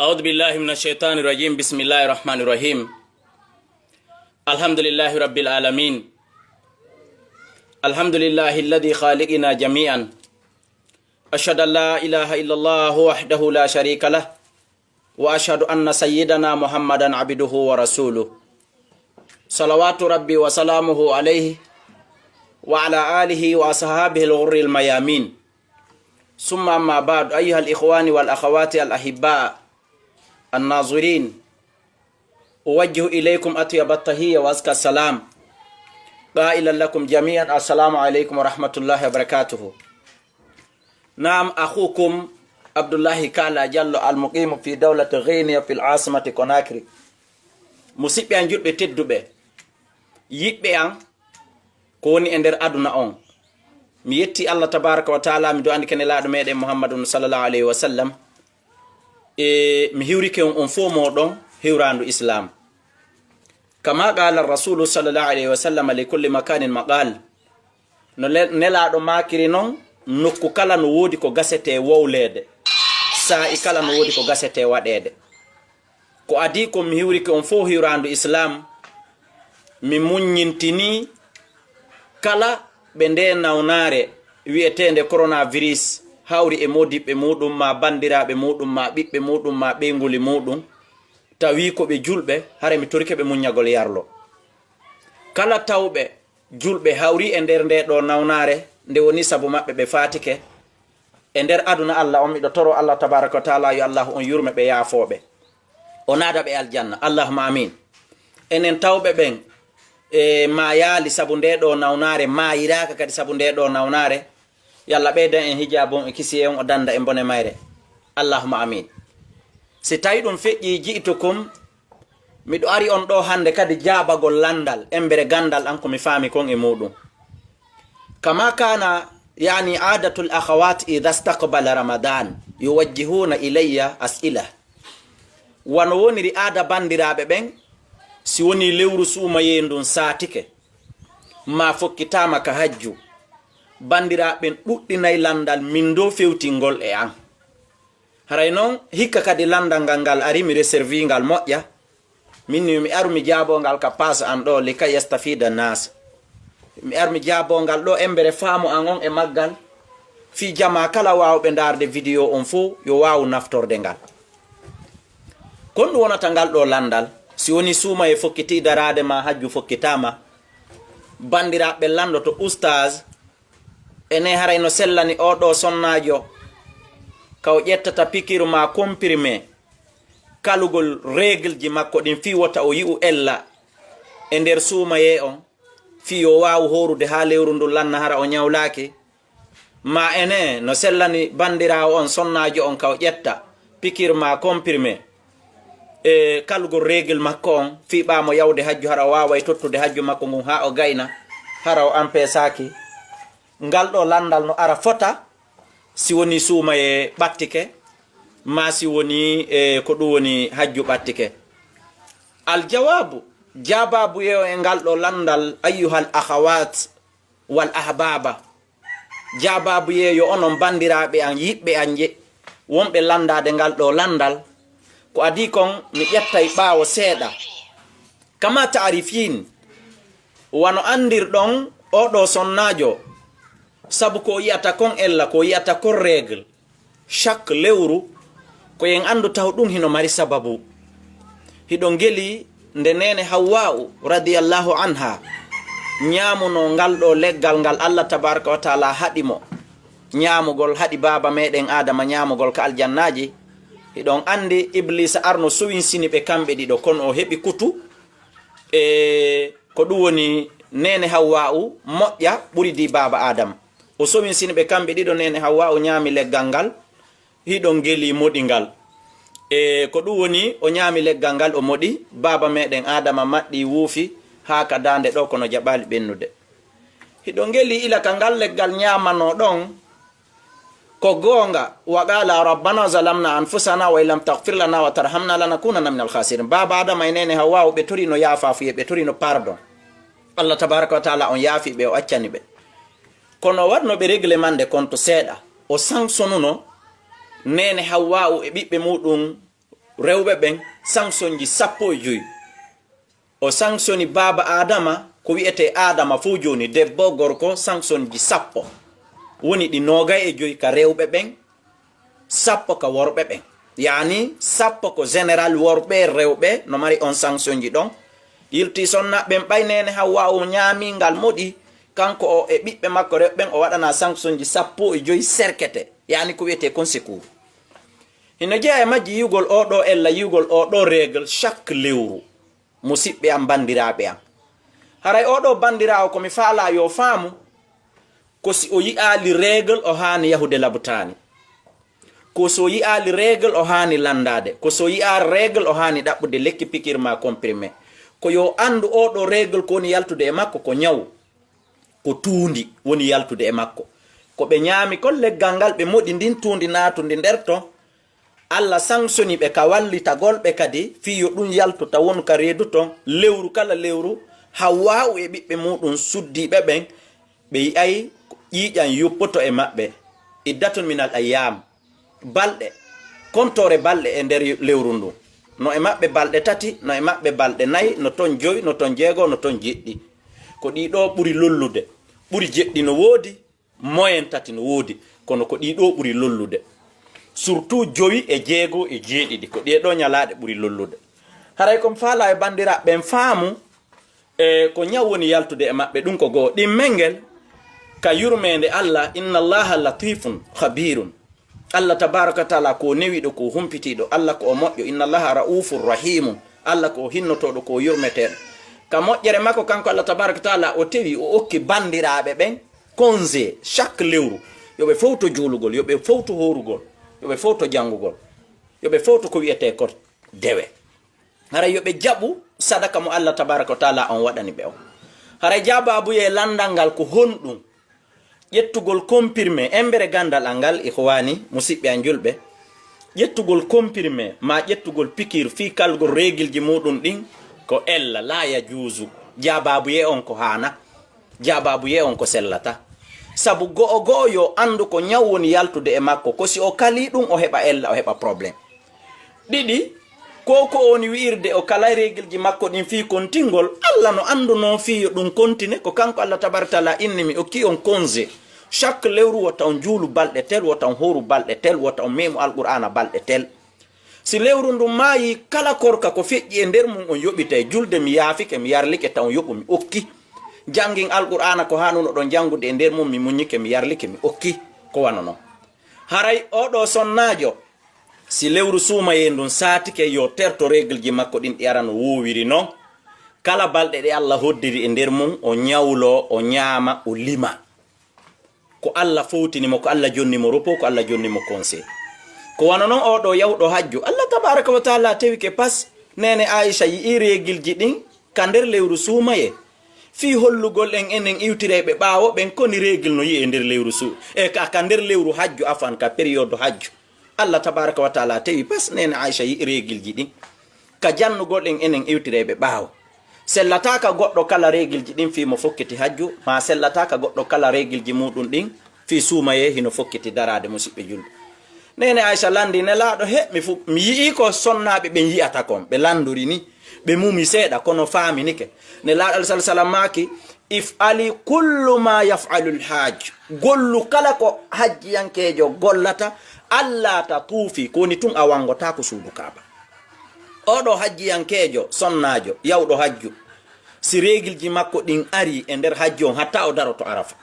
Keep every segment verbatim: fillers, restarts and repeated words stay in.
أعوذ بالله من الشيطان الرجيم. بسم الله الرحمن الرحيم. الحمد لله رب العالمين. الحمد لله الذي خالقنا جميعا. أشهد أن لا إله إلا الله وحده لا شريك له. وأشهد أن سيدنا محمدا عبده ورسوله. صلوات ربي وسلامه عليه وعلى آله وأصحابه الغر الميامين. ثم أما بعد، أيها الإخوان والأخوات الأحباء الناظرين، أوجه إليكم أطيب التحية وأزكى السلام، قائلا لكم جميعا: السلام عليكم ورحمة الله وبركاته. نعم، أخوكم عبد الله كالا جلو، المقيم في دولة غينيا في العاصمة كوناكري. Musiɓɓe an julɓe tedduɓe, yiɓɓe an, ko woni e nder aduna on. Mi yetti Allah tabaraka wa taala, mi du'ani ke Nelaaɗo meɗen Muhammadun sallallahu alayhi wa sallam. E mi hiwrike on, on fow mooɗon hiwraandu Islaam. Kama qaala Rasuulu sallallahu alayhi wa sallam: "Li kulli makaanin maqaal." No le-, Nelaaɗo maakiri non, nokku kala no woodi ko gasetee wowleede, saa'i kala no woodi ko gasetee waɗeede. Ko adii kon, mi hiwrike on fow hiwraandu Islaam, mi muññintinii kala ɓe ndee nawnaare wi'eteende coronavirus hawri e moodiɓɓe muuɗum, maa banndiraaɓe muuɗum, maa ɓiɓɓe muuɗum, maa ɓeynguuli muuɗum, tawi ko ɓe julɓe, hara mi torike ɓe muññagol yarlo. Kala tawɓe julɓe hawri e nder ndee ɗoo nawnaare, nde woni sabu maɓɓe ɓe faatike e nder aduna Alla on, miɗo toroo Alla tabaaraka wa taala yo Allaahu on yurme ɓe, yaafoo ɓe, o naada ɓe aljanna. Allahumma amiin. Enen tawɓe ɓen, e maayaali sabu ndee ɗoo nawnaare, maayiraaka kadi sabu ndee ɗoo nawnaare, yo Alla ɓeydan en hijaabu on e kisiyee on, o dannda en bone mayre. Allahumma amiin. Si tawi ɗum feƴƴii, ji'tukum, miɗo ari on ɗoo hannde kadi jaabagol lanndal, embere ganndal an ko mi faami kon e muuɗum. Kama kana, yani, aadatul akhawat idha istaqbala Ramadan, yuwajjihuna ilayya as'ila. Wano woniri aada banndiraaɓe ɓen, si wonii lewru suumayee ndun saatike, maa fokkitaama ka hajju, banndiraaɓe ɓen ɗuɗɗinay lanndal min ɗoo fewtingol e an. Haray non, hikka kadi lanndal ngal, ngal ari, mi reservi ngal moƴƴa. Min ni mi aru mi jaaboo ngal ka paas an ɗoo, likay yastafida nas. Mi aru mi jaaboo ngal ɗoo, embere faamu an on e maggal. Fii jamaa kala waawɓe ndaarde video on fow, yo waawu naftorde ngal. Kon ɗum wonata ngal ɗoo lanndal, si wonii suumayee fokkitii daraade maa hajju fokkitaama, banndiraaɓe ɓen lanndoto, Ustaaz, ene haray no sellani oo ɗoo sonnaajo ka o ƴettata pikiru maa comprimé kalugol règle ji makko ɗin fii wota o yi'u ella e nder suumayee on, fii yo waawu hoorude haa lewru ndun lanna hara o ñawlaaki? Maa ene no sellani banndiraawo on, sonnaajo on, ka o ƴetta pikiru maa comprimé e kalugol règle makko on, fii ɓaa mo yawde hajju, hara o waaway tottude hajju makko ngun haa o gayna, hara o ampeesaaki? Ngal ɗoo lanndal no ara fota si wonii suumayee ɓattike, maa si wonii, e, ko ɗum woni hajju ɓattike. Aljawaabu, jaabaabu yeeyo e ngal ɗoo lanndal, ayyuhal akhawat wal ahbaba. Jaabaabu yeeyo onon banndiraaɓe an, yiɓɓe an je, wonɓe lanndaade ngal ɗoo lanndal. Ko adii kon, mi ƴettay ɓaawo seeɗa. Kama ta'rifin, wano anndirɗon, oo ɗoo sonnaajo, sabu ko o yi'ata kon ella, ko o yi'ata kon règle, chaque lewru, ko en anndu taw ɗum hino mari sababu. Hiɗon ngeli nde neene Hawwa'u radiyallahu anha ñaamunoo ngal ɗoo leggal ngal Alla tabaaraka wa taala haɗi mo ñaamugol, haɗi baaba meɗen Aadama ñaamugol ka aljannaaji. Hiɗon anndi Ibliisa arno sowinsini ɓe kamɓe ɗiɗo, kono o heɓi kutu. E ko ɗum woni neene Hawwa'u moƴƴa ɓuri di baaba Aadama. O sowinsini ɓe kamɓe ɗiɗo, neene Hawwa'u ñaami leggal ngal, hiɗon ngeli moɗi ngal. E ko ɗum woni o ñaami leggal ngal, o moɗi, baaba meɗen Aadama maɗɗi, wuufi, haa ka daande ɗoo, kono jaɓaali ɓennude. Hiɗon ngeli ila ka ngal leggal ñaamanoo ɗon, ko goonga, wa qala rabbana zalamna anfusana wa illam taghfir lana wa tarhamna lanakunanna minal khasirin. Baaba Aadama e neene Hawwa'u ɓe torino yaafaafuye, ɓe torino pardon. Allah tabaraka wa taala on yaafi ɓe, o accani ɓe. Kono o waɗno ɓe règlement de compte seeɗa. O sansonuno neene Hawwa'u e ɓiɓɓe muuɗum rewɓe ɓen sanksonji sappo e joy. O sanksoni baaba Aadama, ko wi'etee Aadama fow jooni, debbo, gorko, sanksonji sappo. Woni ɗi noogay e joy ka rewɓe ɓen, sappo ka worɓe ɓen. Yaani, sappo ko général worɓe, rewɓe, no mari on sanksonji ɗon. Yilti sonna ɓen ɓay neene Hawwa o ñaami ngal moɗi, kanko o e ɓiɓɓe makko rewɓe ɓen o waɗana sanksonji sappo e joy serkete. Yaani ko wi'etee kon secours. Hino jeyaa e majji yi'ugol oo ɗoo ella, yi'ugol oo ɗoo règle chaque lewru. Musiɓɓe am, banndiraaɓe am. Haray oo ɗoo banndiraawo ko mi faalaa yo faamu, ko si o yi'aali règle o haani yahude labutaani. Ko si o yi'aali règle o haani lanndaade. Ko si o yi'aali règle o haani ɗaɓɓude lekki pikiir maa comprimé. Ko yo anndu oo ɗoo règle ko woni yaltude e makko ko ñaw. Ko tuundi woni yaltude e makko. Ko ɓe ñaami kon leggal ngal, ɓe moɗi ndin tuundi naatundi nder ton. Alla sanksoni ɓe ka wallitagol ɓe kadi, fii yo ɗun yaltu ta wonu ka reedu ton, lewru kala lewru, Hawwaa'u e ɓiɓɓe muuɗun suddiiɓe ɓen, ɓe yi'ay ƴiiƴan yoppoto e maɓɓe. Iddatun minal ayyaam, balɗe, kontoore balɗe e nder lewru ndun. No e maɓɓe balɗe tati, no e maɓɓe balɗe nay, no ton joy, no ton jeego, no ton jeɗɗi. Ko ɗii ɗoo ɓuri lollude, ɓuri jeɗɗi no woodi, moyen tati no woodi, kono ko ɗii ɗoo ɓuri lollude. Surtout jowi e jeego e jeeɗiɗi, ko ɗee ɗoo ñalaaɗe ɓuri lollude. Haray kon faalaa e banndiraaɓe ɓen faamu, e ko ñaw woni yaltude e maɓɓe, ɗun ko go'o. Ɗimmel ngel ka yurmeende Alla, inna Allaha latifun khabirun. Alla tabaaraka wa taala ko o newiiɗo, ko o humpitiiɗo. Alla ko o moƴƴo, inna Allaha ra'ufur rahimun. Alla ko o hinnotooɗo, ko o yurmeteeɗo. Ka moƴƴere makko kanko Alla tabaaraka wa taala o tewi, o okki banndiraaɓe ɓen congé chaque lewru, yo ɓe fowto juulugol, yo ɓe fowto hoorugol, yo ɓe fowto janngugol, yo ɓe fowto ko wi'etee ko dewe. Haray yo ɓe jaɓu sadaka mo Alla tabaaraka wa taala on waɗani ɓe on. Haray jaabaabuyee lanndal ngal ko honɗun? Ƴettugol comprimé, embere ganndal an ngal, ihwaani, musiɓɓe an julɓe, ƴettugol comprimé maa ƴettugol pikiir fii kalgol reegilji muuɗun ɗin ko ella, laa yajuuzu. Jaabaabuyee on ko haana. Jaabaabuyee on ko sellata. Sabu go'o go'o yo anndu ko ñaw woni yaltude e makko, ko si o kalii ɗun o heɓa ella, o heɓa problème. Ɗiɗi, ko ko o woni wi'irde o kalay reegilji makko ɗin fii kontingol, Alla no anndunoo fii yo ɗun kontine, ko kanko Alla tabaaraka taala inni mi okkii on congé. Chaque lewru wota on juulu balɗe tel, wota on hooru balɗe tel, wota on meemu Alqur'aana balɗe tel. Si lewru ndun maayii, kala korka ko feƴƴi e nder mun on yoɓitay. Julde mi yaafike, mi yarlike, taw on yoɓu mi okki. Janngin Alqur'aana ko haanunoɗon janngude e nder mun, mi muññike, mi yarlike, mi okki. Ko wano non. Haray oo ɗoo sonnaajo, si lewru suumayee ndun saatike, yo terto reegilji makko ɗin ɗi ara no woowiri non. Kala balɗe ɗe Alla hoddiri e nder mun, o ñawloo, o ñaama, o lima. Ko Alla fowtini mo, ko Alla jonni mo repos, ko Alla jonni mo congé. Ko wano non oo ɗoo yahuɗo hajju, Alla tabaaraka wa taala tewike pas, neene Aisha yi'ii reegilji ɗin ka nder lewru suumayee. Fii hollugol en enen iwtirayɓe ɓaawo ɓen, koni reegil no yi'ee nder lewru su-, e ka, ka nder lewru hajju, afwan, ka période hajju. Alla tabaaraka wa taala tewi pas, neene Aisha yi'i reegilji ɗin. Ka jannugol en enen iwtirayɓe ɓaawo. Sellataa ka goɗɗo kala reegilji ɗin fii mo fokkiti hajju, maa sellataa ka goɗɗo kala reegilji muuɗun ɗin fii suumayee hino fokkiti daraade musiɓɓe julɓe. Neene Aisha lanndii Nelaaɗo, he, mi fu-, mi yi'ii ko sonnaaɓe ɓen yi'ata kon, ɓe lanndori ni, ɓe mumi seeɗa, kono faaminike. Nelaaɗo alayhi salaatu wa salaam maaki, if'ali kullu ma yaf'alul hajj. Gollu kala ko hajjiyankeejo gollata, alla tatuufi, ko woni tun a wanngotaako suudu Kaaba. Oo ɗoo hajjiyankeejo, sonnaajo, yawɗo hajju, si reegilji makko ɗin arii e nder hajju on, hatta o daroto Arafa,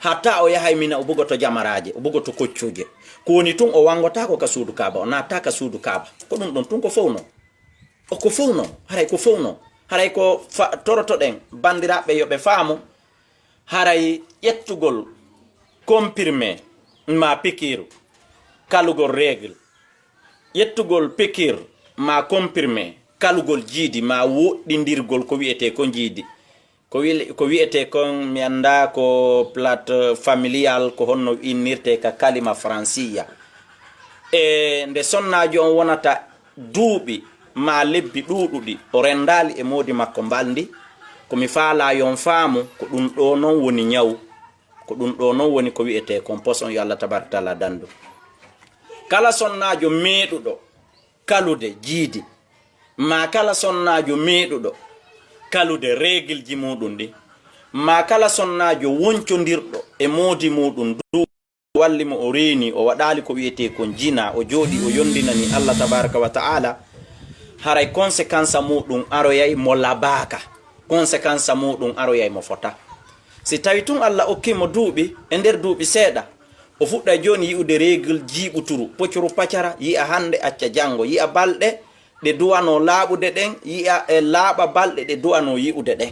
hatta o yahay Mina, o bugoto jamaraaje, o bugoto koccuuje, ko woni tun o wanngotaako ka suudu Kaaba, o naatataa ka suudu Kaaba. Ko ɗun ɗon tun ko fow non. O ko fow non, haray ko fow non. Haray ko fa-, torotoɗen banndiraaɓe yo ɓe faamu, haray ƴettugol comprimé maa pikiiru kalugol règle, ƴettugol pikiir maa comprimé kalugol jiidi maa woɗɗindirgol ko wi'etee ko jiidi, ko wi-, ko wi'etee kon, mi anndaa ko plate familial, ko honno innirtee ka kalima faransiya. E nde sonnaajo on wonata duuɓi maa lebbi ɗuuɗuɗi, o renndaali e moodi makko mbalndi, ko mi faalaa yo on faamu, ko ɗun ɗoo non woni ñaw, ko ɗun ɗoo non woni ko wi'etee kon poson, yo Alla tabaaraka taala dandu. Kala sonnaajo meeɗuɗo kalude jiidi, maa kala sonnaajo meeɗuɗo kalude reegilji muuɗum ɗin, maa kala sonnaajo woncondirɗo e moodi muuɗum du, walli mo o reeni, o waɗaali ko wi'etee kon jinaa, o jooɗii o yondinanii Allah tabaaraka wa ta'ala, haray konsekansa muuɗum aroyay mo labaaka, konsekansa muuɗum aroyay mo fota. Si tawi tun Allah okkii mo duuɓi, e nder duuɓi seeɗa, o fuɗɗay jooni yi'ude reegil jiiɓuturu, pocuru pacara, yi'a hannde, acca janngo, yi'a balɗe ɗe duwanoo laaɓude ɗen, yi'a e laaɓa balɗe ɗe duwanoo yi'ude ɗen.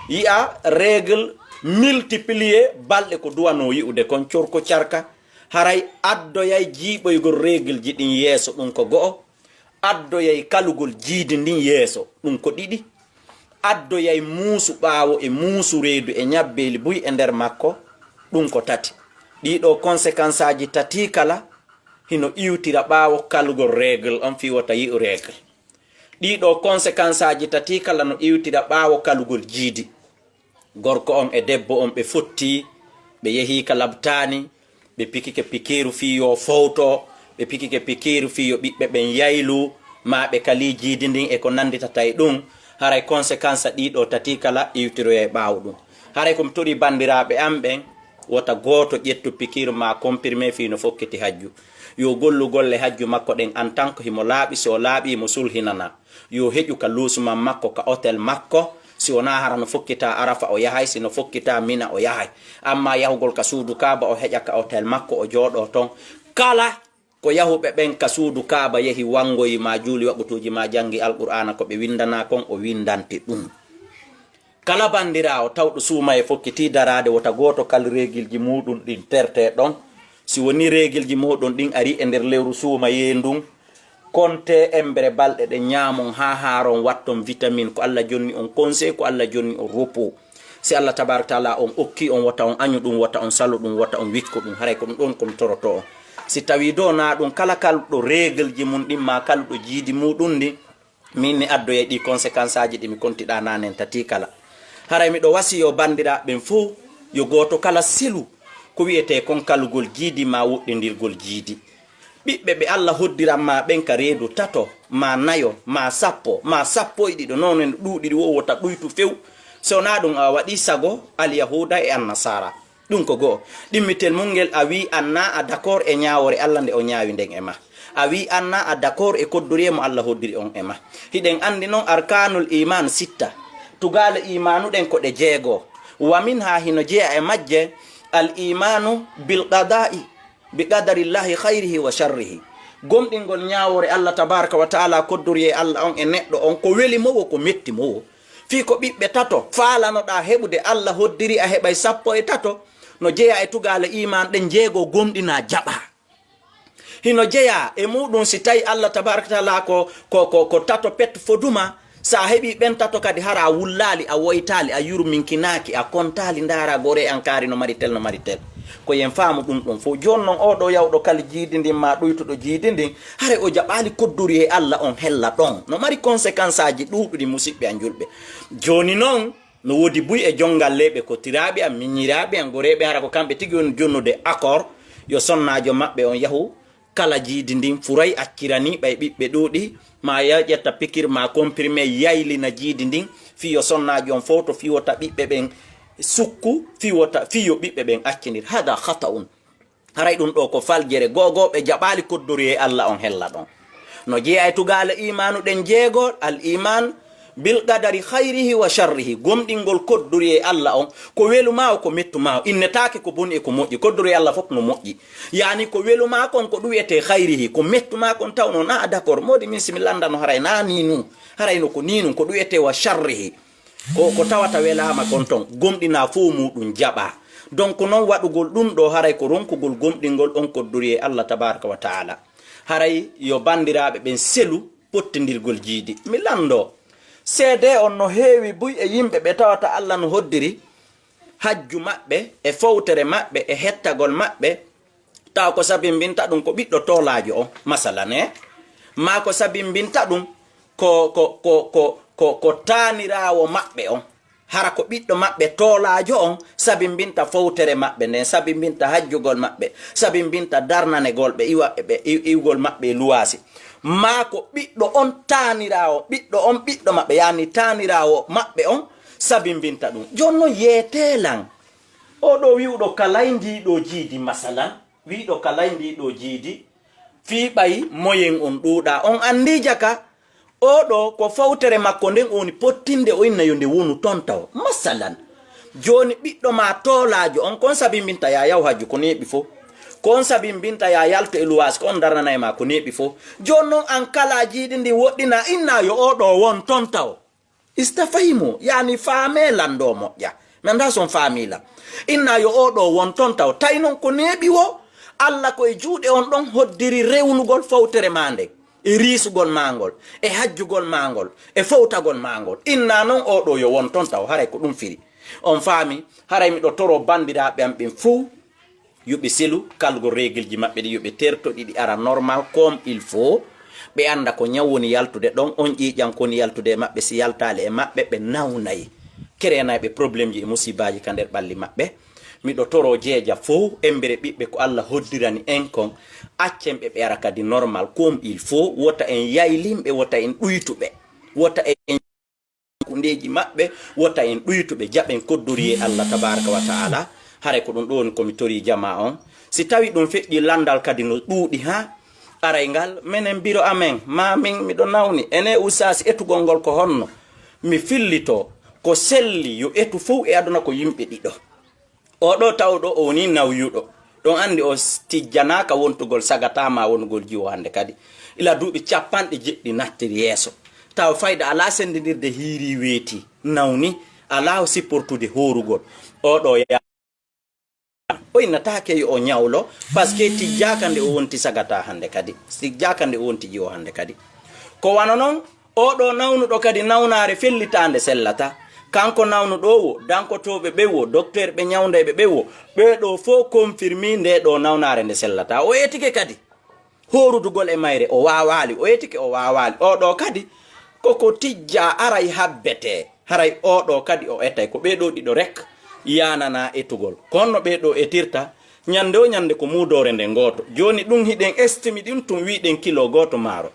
Yi'a reegil multiplier balɗe ko duwanoo yi'ude kon, corko carka, haray addoyay jiiɓoygol reegilji ɗin yeeso, ɗun ko go'o, addoyay kalugol jiidi ndin yeeso, ɗun ko ɗiɗi, addoyay muusu ɓaawo e muusu reedu e ñabbeeli buy e nder makko, ɗun ko tati. Ɗii ɗoo konsekansaji tatii kala hino iwtira ɓaawo kalugol reegil on fii wota yi'u reegil. Ɗii ɗoo konsekansaji tatii kala no iwtira ɓaawo kalugol jiidi. Gorko on e debbo on ɓe fotti, ɓe yehii ka labtaani, ɓe pikike pikiiru fii yo fowto, ɓe pikike pikiiru fii yo ɓiɓɓe ɓen yaylu, maa ɓe kalii jiidi ndin e ko nannditata e ɗun, haray konsekansa ɗii ɗoo tatii kala iwtiroyay ɓaawo ɗun. Haray ko mi torii banndiraaɓe an ɓen, wota gooto ƴettu pikiiru maa comprimé fii no fokkiti hajju. Yo gollu golle hajju makko ɗen en tant que himo laaɓi, si o laaɓii mo sulhinana. Yo heƴu ka luusuman makko, ka otel makko, si wonaa hara no fokkitaa Arafa o yahay, si no fokkitaa Mina o yahay. Ammaa yahugol ka suudu Kaaba o heƴa ka otel makko o jooɗoo ton. Kala ko yahuɓe ɓen ka suudu Kaaba yehi wanngoyi maa juuli waqutuuji maa janngi Alqur'aana ko ɓe winndanaa kon o winndanti ɗun. Kala banndiraawo tawɗo suumayee fokkitii daraade wota gooto kal reegilji muuɗum ɗin tertee ɗon. Si wonii reegilji muuɗum ɗin arii e nder lewru suumayee ndun, kontee embere balɗe ɗen, ñaamon haa haaron, watton vitamin, ko Alla jonni on conseil, ko Alla jonni on repos. Si Alla tabaaraka taala on okkii on, wota on añu ɗum, wota on salu ɗum, wota on wikku ɗum, haray ko ɗum ɗon ko mi torotoo on. Si tawii doo naa ɗum, kala kalɗo reegilji mum ɗin maa kalɗo jiidi muuɗum ndin, min mi addoyay ɗii konsekansaji ɗi mi kontiɗaa naanen tatii kala. Haray miɗo wasiyoo banndiraaɓe ɓen fow, yo gooto kala selu ko wi'etee kon kalugol jiidi maa woɗɗindirgol jiidi. Ɓiɓɓe ɓe Alla hoddiran maa ɓen ka reedu tato, maa nayo, maa sappo, maa sappo e ɗiɗo, non no ɗuuɗiri woo wota ɗuytu few. Si wonaa ɗum, a waɗii sago Alyahuuda e Annasaara. Ɗum ko go'o. Ɗimmitel mun ngel, a wi'i an naa a d'accord e ñaawoore Alla nde o ñaawi nden e maa. A wi'i an naa a d'accord e koddoriyee mo Alla hoddiri on e maa. Hiɗen anndi non arkaanul iimaan sitta. Tugaale iimaanu ɗen ko ɗe jeego. Wa minhaa, hino jeyaa e majje, al iimaanu bil qadaa'i bi qadarillaahi khayrihi wa sharrihi. Gomɗingol ñaawoore Alla tabaaraka wa taala, koddoriyee Alla on e neɗɗo on, ko weli mo woo, ko metti mo woo. Fii ko ɓiɓɓe tato faalanoɗaa heɓude, Alla hoddiri a heɓay sappo e tato, no jeyaa e tugaale iimaan ɗen jeego, gomɗinaa jaɓaa. Hino jeyaa e muuɗum si tawi Alla tabaaraka taala ko, ko, ko, ko tato pet foduma, si a heɓii ɓen tato kadi hara a wullaali, a woytaali, a yurminkinaaki, a kontaali, ndaara goree an kaari no mari tel, no mari tel. Ko yen faamu ɗum ɗon fow. Jooni non oo ɗoo yahuɗo kal jiidi ndin maa ɗuytuɗo jiidi ndin, haray o jaɓaali koddoriyee Alla on hella ɗon. No mari konsekansaji ɗuuɗuɗi, musiɓɓe an julɓe. Jooni non, no woodi buy e jonngalleeɓe, ko tiraaɓe an, miñiraaɓe an, goreeɓe, hara ko kamɓe tigi woni jonnude accord, yo sonnaajo maɓɓe on yahu kala jiidi ndin furay, accirani ɓay ɓiɓɓe ɗuuɗi, maa ya ƴetta pikir maa comprimé yaylina jiidi ndin, fii yo sonnaajo on fowto, fii wota ɓiɓɓe ɓen sukku, fii wota, fii yo ɓiɓɓe ɓen accinir. Hada khata'un. Haray ɗum ɗoo ko faljere, go'o go'o ɓe jaɓaali koddoriyee Alla on hella ɗon. No jeyaa e tugaale iimaanu ɗen jeego, al iimaan bil qadari khayrihi wa sharrihi, gomɗingol koddoriyee Alla on, ko welu maa o, ko mettu maa o, innetaake ko boni e ko moƴƴi, koddoriyee Alla fof no moƴƴi. Yaani ko welu maa kon ko ɗum wi'etee khayrihi, ko mettu maa kon tawnoo naa a d'accord, moodi min si mi lanndano haray naa nii nun, haray no ko nii nun, ko ɗum wi'etee wa sharrihi. Ko, ko tawata welaama kon ton, gomɗinaa fow muuɗum jaɓaa. Donc non waɗugol ɗum ɗoo haray ko ronkugol gomɗingol on koddoriyee Alla tabaaraka wa taala. Haray yo banndiraaɓe ɓen selu pottindirgol jiidi. Mi lanndoo, seedee on no heewi buy e yimɓe ɓe tawata Alla no hoddiri hajju maɓɓe, e fowtere maɓɓe, e hettagol maɓɓe, tawa ko sabimbinta ɗum ko ɓiɗɗo toolaajo on, masalan, e maa ko sabimbinta ɗum ko, ko, ko, ko, ko, ko taaniraawo maɓɓe on. Hara ko ɓiɗɗo maɓɓe toolaajo on sabimbinta fowtere maɓɓe nden, sabimbinta hajjugol maɓɓe, sabimbinta darnanegol ɓe iwa-, ɓe iw-, iwgol maɓɓe e luwaasi. Maa ko ɓiɗɗo on taaniraawo, ɓiɗɗo on ɓiɗɗo maɓɓe, yaani taaniraawo maɓɓe on sabimbinta ɗum. Jooni non yeetee lan. Oo ɗoo wi'uɗo kalay ndii ɗoo jiidi, masalan, wi'uɗo kalay ndii ɗoo jiidi, fii ɓay moyen on ɗuuɗaa. On anndii jaka, oo ɗoo ko fowtere makko nden o woni pottinde, o inna yo nde wonu ton taw. Masalan, jooni ɓiɗɗo maa toolaajo on, ko on sabimbinta yaa yaw hajju, ko neeɓi fow. Ko on sabimbinta yaa yaltu e luwaas, ko on darnanay maa ko neeɓi fow. Jooni non an kalaa jiidi ndin woɗɗinaa, innaa yo oo ɗoo won ton taw. Istafahimo, yaani faamee lan ɗoo moƴƴa. Mi anndaa si on faamii lan. Innaa yo oo ɗoo won ton taw. Tawi non ko neeɓi woo, Alla ko e juuɗe on ɗon hoddiri rewnugol fowtere maa nden, e riisugol maa ngol, e hajjugol maa ngol, e fowtagol maa ngol. Innaa non oo ɗoo yo won ton taw, haray ko ɗum firi. On faamii? Haray miɗo toroo banndiraaɓe am ɓen fow, yo ɓe selu kalgol reegilji maɓɓe ɗin, yo ɓe terto ɗi, ɗi ara normal comme il faut. Ɓe annda ko ñaw woni yaltude ɗon, on ƴiiƴan ko woni yaltude e maɓɓe, si yaltaali e maɓɓe, ɓe nawnay. Kereenay ɓe problemji e musiibaaji ka nder ɓalli maɓɓe. Miɗo toroo jeeja fow, embere ɓiɓɓe ko Alla hoddirani en kon, accen ɓe ɓe ara kadi normal comme il faut, wota en yaylinɓe, wota en ɗuytuɓe, wota en kundeeji maɓɓe, wota en ɗuytu ɓe, jaɓen koddoriyee Alla tabaaraka wa ta'aala. Haray ko ɗum ɗoo woni ko mi torii jamaa on. Si tawii ɗum feƴƴii lanndal kadi no ɗuuɗi haa aray ngal, menen biro amen, maa min miɗo nawni, enee ustaas etugol ngol ko honno? Mi fillitoo, ko selli yo etu fow e aduna ko yimɓe ɗiɗo. Oo ɗoo tawɗo o wonii nawyuɗo. Ɗon anndi o s-, tijjanaaka wontugol sagata maa wonugol jiwo hannde kadi. Ila duuɓi cappanɗe jeɗɗi nattiri yeeso. Tawa fayda alaa senndindirde hiirii weetii, nawni, alaa o sipportude hoorugol. Oo ɗoo ya-, o innataake yo o ñawlo, parce que tijjaaka nde o wonti sagata hannde kadi. Tijjaaka nde o wonti jiwo hannde kadi. Ko wano non, oo ɗoo nawnuɗo kadi nawnaare fellitaande sellata. Kanko nawnuɗo wo, dankotooɓe ɓen wo, dokteer ɓe ñawndayɓe ɓen wo, ɓee ɗoo fow confirmii ndee ɗoo nawnaare nde sellataa. O etike kadi hoorudugol e mayre, o waawaali, o etike o waawaali. Oo ɗoo kadi, ko ko tijjaa aray habbetee. Haray oo ɗoo kadi o etay, ko ɓee ɗoo ɗiɗo rek yaananaa etugol. Ko honno ɓee ɗoo etirta? Ñannde woo ñannde ko muudoore nden gooto. Jooni ɗum hiɗen estimi ɗum tun wi'uɗen kilo gooto maaro.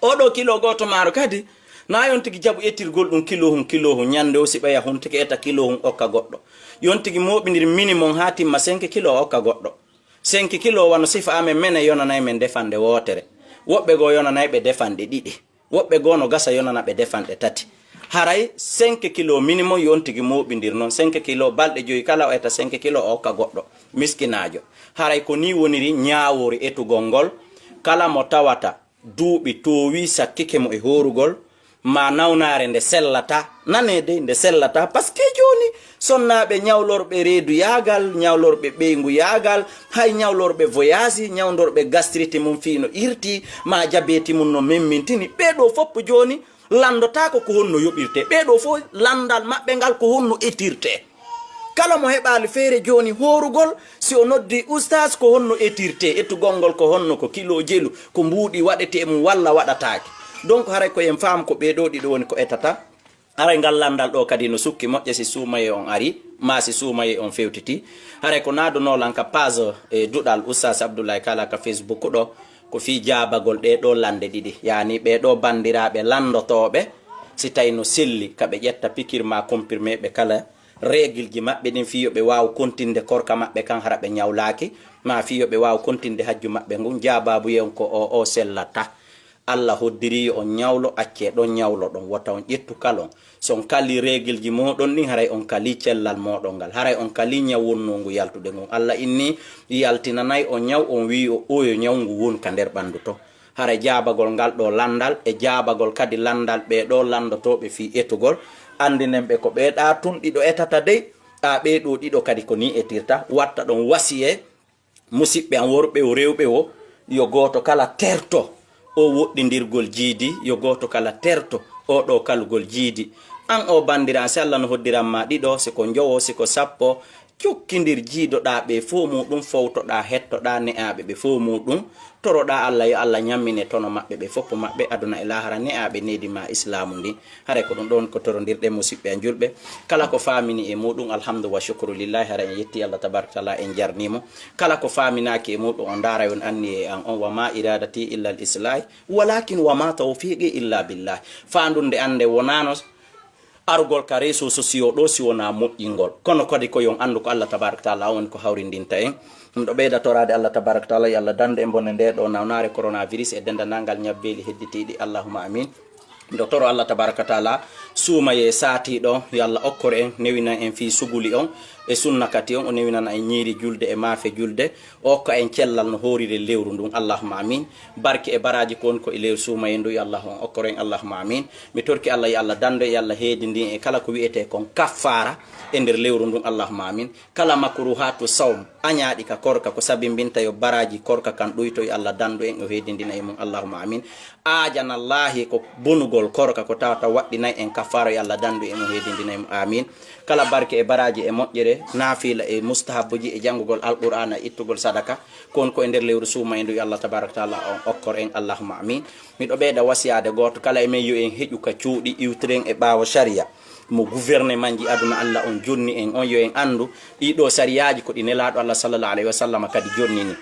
Oo ɗoo kilo gooto maaro kadi, naa yo on tigi jaɓu etirgol ɗum kilo hun, kilo hun. Ñannde woo si ɓaya hun tigi eta kilo hun okka goɗɗo. Yo on tigi mooɓindir minimum haa timma cinq kilo okka goɗɗo. Cinq kilo wano sifa amen menen yonanay men defande wootere. Woɓɓe goo yonanay ɓe defanɗe ɗiɗi. Woɓɓe goo no gasa yonana ɓe defanɗe tati. Haray cinq kilo minimum yo on tigi mooɓindir non. Cinq kilo balɗe jowi kala o eta cinq kilo o okka goɗɗo miskinaajo. Haray ko nii woniri ñaawoori etugol ngol. Kala mo tawata duuɓi toowii sakkike mo e hoorugol, maa nawnaare nde sellataa, nanee dey, nde sellataa, parce que jooni sonnaaɓe ñawlorɓe reedu yaagal, ñawlorɓe ɓeyngu yaagal, hay ñawlorɓe voyage, ñawndorɓe gastrite mum fii no irti, maa jabeeti mum no memmintini, ɓee ɗoo fof jooni lanndotaako ko honno yoɓirtee. Ɓee ɗoo fof lanndal maɓɓe ngal ko honno etirtee. Kala mo heɓaali feere jooni hoorugol, si o noddii ustaas, ko honno etirtee? Etugol ngol ko honno? Ko kilo jelu, ko mbuuɗi waɗetee e mum walla waɗataake? Donc, haray ko en faamu ko ɓee ɗoo ɗiɗo woni ko etata. Haray ngal lanndal ɗoo kadi no sukki moƴƴa si suumayee on arii, maa si suumayee on fewtitii. Haray ko naadunoo lan ka page, e, Duɗal Ustaas Abdullahi Kala ka Facebook ɗoo, ko fii jaabagol ɗee ɗoo lannde ɗiɗi. Yaani ɓee ɗoo banndiraaɓe lanndotooɓe, si tawii no selli ka ɓe ƴetta pikir maa comprimé ɓe kala, règle ji maɓɓe ɗin fii yo ɓe waawu kontinde korka maɓɓe kan hara ɓe ñawlaaki, maa fii yo ɓe waawu kontinde hajju maɓɓe ngun, jaabaabu yeyon ko o, o sellataa. Alla hoddirii yo on ñawlo, accee ɗon ñawloɗon, wota on ƴettu kalon. Si on kalii règle ji mooɗon ɗin, haray on kalii cellal mooɗon ngal, haray on kalii ñaw wonnoongu yaltude ngun. Alla inni yaltinanay on ñaw, on wi'i o, oyo ñaw ngu wonu ka nder ɓanndu ton. Haray jaabagol ngal ɗoo lanndal e jaabagol kadi lanndal ɓee ɗoo lanndotooɓe fii etugol, anndinen ɓe ko ɓee ɗaa tun ɗiɗo etata dey, a ɓee ɗoo ɗiɗo kadi ko nii etirta, watta ɗon wasiyee, musiɓɓe am worɓe wo rewɓe wo, yo gooto kala terto o woɗɗindirgol jiidi, yo gooto kala terto o ɗoo kalugol jiidi. An o banndiraa, si Alla no hoddiran maa ɗiɗo, si ko njowo, si ko sappo, Jokkindir jiidoɗaa ɓe fow muuɗum, fowtoɗaa, hettoɗaa ne'aaɓe ɓe fow muuɗum, toroɗaa Alla yo Alla ñammine tono maɓɓe ɓe foppo maɓɓe, aduna e laahara, ne'aaɓe needi maa Islaamu ndin. Haray ko ɗum ɗon ko torondirɗen, musiɓɓe an julɓe. Kala ko faamini e muuɗum, alhamdu wa shukru lillahi, hara en yetti Alla tabaraka taala, en jarnii mo. Kala ko faaminaaki e muuɗum, on ndaara on anni e an on, wa ma iradati illa al islahi, walakin wa ma tawfiqi illa billah. Faandunde an nde wonaano arugol ka réseaux sociaux ɗo si wonaa moƴƴingol. Kono kadi ko yon anndu ko Alla tabaraka taala on woni ko hawrindinta en. Ɗum ɗo ɓeyda toraade Alla tabaraka taala, yo Alla dandu en bone nde ɗo nawnaare coronavirus e dendanangal ñabbeeli hedditiiɗi. Allahumma amin. Miɗo toro Alla tabaraka taala suumayee saatiiɗo, yo Alla okkor en, newinan en fii suguli on e sunna kati on, o newinana en ñiiri julde e maafe julde, o okka en cellal no hooriri lewru ndun. Allahumma amin. Barke e baraaji ko woni ko e lewru suumayee ndu, yo Alla on okkor en. Allahumma amin. Mi torki Alla, yo Alla dandu en, yo Alla heedindin e kala ko wi'etee kon kaffaara e nder lewru ndun. Allahumma amin. Kala makruhaatu sawm añaaɗi ka korka ko sabimbinta yo baraaji korka kan ɗuyto, yo Alla dandu en, o heedindina e mun. Allahumma amin. Aajanallaahi ko bonugol korka ko tawata waɗɗinay en kaffaara, yo Alla dandu en, o heedindina e mun. Amin. Kala barke e baraaji e moƴƴere, naafiila e mustahabbuji e janngugol Alqur'aana e ittugol sadaka, kon ko e nder lewru suumayee ndu, yo Alla tabaraka taala on okkor en. Allahumma amin. Miɗo ɓeyda wasiyaade gooto kala e men, yo en heƴu ka cuuɗi, iwtiren e ɓaawo sariya mo gouvernement ji aduna Alla on jonni en on, yo en anndu ɗii ɗoo sariyaaji ko ɗi Nelaaɗo Alla sallallahu alayhi wa sallam kadi jonnini.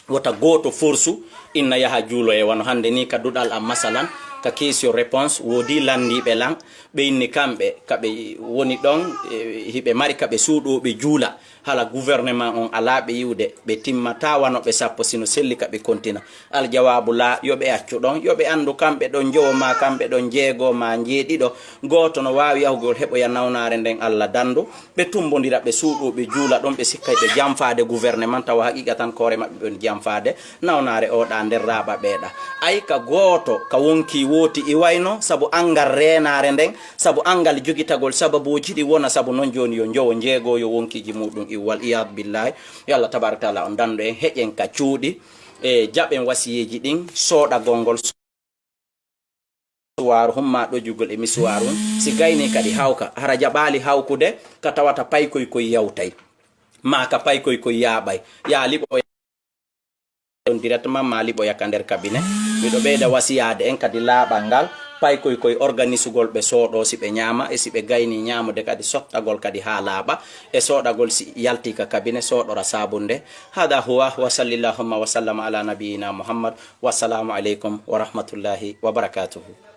Wota gooto forsu inna yaha juuloye, wano hannde ni ka duɗal am, masalan, ka question réponse, woodi lanndiiɓe lan, ɓe inni kamɓe, ka ɓe woni ɗon, e, hiɓe mari ka ɓe suuɗoo ɓe juula. Hala gouvernement on alaa ɓe yi'ude, ɓe timmataa wano ɓe sappo, sino selli ka ɓe kontina. Aljawaabu laa, yo ɓe accu ɗon, yo ɓe anndu kamɓe ɗon njowo maa, kamɓe ɗon jeego maa, njeeɗiɗo, gooto no waawi yahugol heɓoya nawnaare nden Alla dandu, ɓe tumbondira, ɓe suuɗoo, ɓe juula ɗon, ɓe sikkay ɓe janfaade gouvernement, tawa haqiiqa tan koore maɓɓe ɓen janfaade nawnaare o ɗa nder raaɓa ɓeeɗa. Ay ka gooto ka wonkii wooti iwayno, sabu angal reenaare nden, sabu angal jogitagol sababuuji ɗi wona, sabu non jooni yo njowo njeego yo wonkiiji muuɗum iw, wal iyaadu billahi. Yo Alla tabaraka taala on dandu en, heƴen ka cuuɗi, e jaɓen wasiyeeji ɗin, sooɗagol ngol suwaaru hon maa ɗojugol e misuwaaru, si gaynii kadi hawka, hara jaɓaali hawkude ka tawata paykoy koy yawtay, maa ka paykoy koy yaaɓay, yaa liɓo on directement maa liɓoya ka nder cabinet. Miɗo ɓeyda wasiyaade en kadi laaɓal ngal, paykoy koy organisugol ɓe sooɗoo si ɓe ñaama, e si ɓe gaynii ñaamude kadi sottagol kadi haa laaɓa, e sooɗagol si yaltii ka cabinet sooɗora saabunde. Hada huwa, wa sallillahumma wa sallam ala nabiyina Muhammad. Wassalaamu aleykum wa rahmatullahi wa barakatuhu.